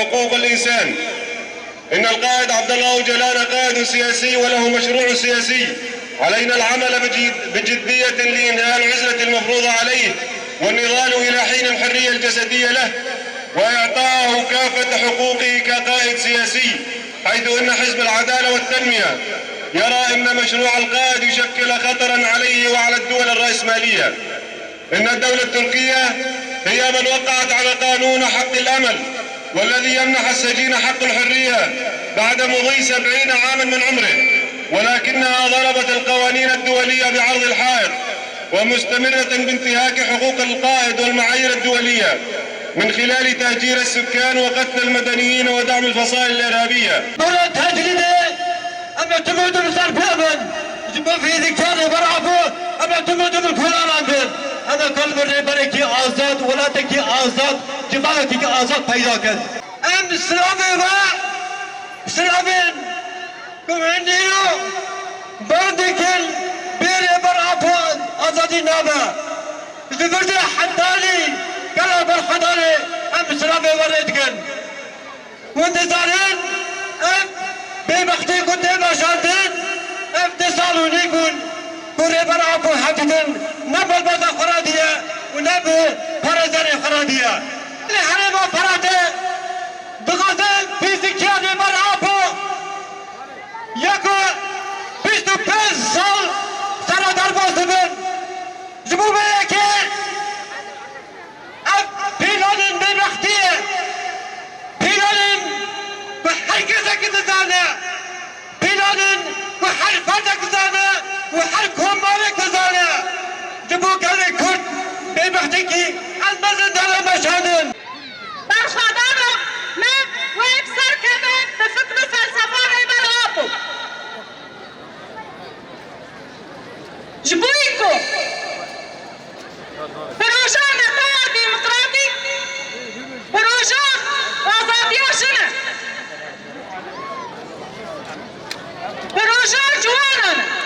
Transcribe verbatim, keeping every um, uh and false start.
حقوق الإنسان. إن القائد عبد الله أوجلان قائد سياسي وله مشروع سياسي. علينا العمل بجد-، بجدية لإنهاء العزلة المفروضة عليه والنضال إلى حين الحرية الجسدية له وإعطائه كافة حقوقه كقائد سياسي، حيث إن حزب العدالة والتنمية يرى أن مشروع القائد يشكل خطرا عليه وعلى الدول الرأسمالية. إن الدولة التركية هي من وقعت على قانون حق الأمل، والذي يمنح السجين حق الحرية بعد مضي سبعين عاما من عمره، ولكنها ضربت القوانين الدولية بعرض الحائط، ومستمرة بانتهاك حقوق القائد والمعايير الدولية من خلال تهجير السكان وقتل المدنيين ودعم الفصائل الإرهابية. Dora tecrîdê em ê tim û tim ser pê bin. Ji bo fîzîkçiyan Rêber Apo em ê tim û tim kolanan bin. Em ê kal bi rêberekî azad, welatekî azad, civakekî azad peyda kin. Em silavê we, silavên ku hûn îro bang dikin, bê Rêber Apo azadî nabe. Ji vir de Hedarî, gela Berxedarê em silavê we rê dikin. Hûn dizanin, ev bêbextî ku tê veşandin, ev du sal û nîv bûn ku Rêber Apo hevdîtin ne malbata xwe radî ye û ne bi parêzerê xwe radî ye. Li herêma Firatê dixwaze fîzîkçiya Rêber Apo ya ku bîst û pênc sal sere derbas dibin. Ji bo vê yekê ev pîlanên bêbextiyê, pîlanên ku her kesekî dizane, pîlanên ku her ferdek dizane û her komarek dizane, ji bo gelê Kurd bêbextiyekî ez mezin dere meşandin. Berxwedana me wê bi ser keve bi fikr û felsefa Rêber Apo. Ji bo ku proja netewa demokratîk proja azadiya jin e. Proja ciwanan e.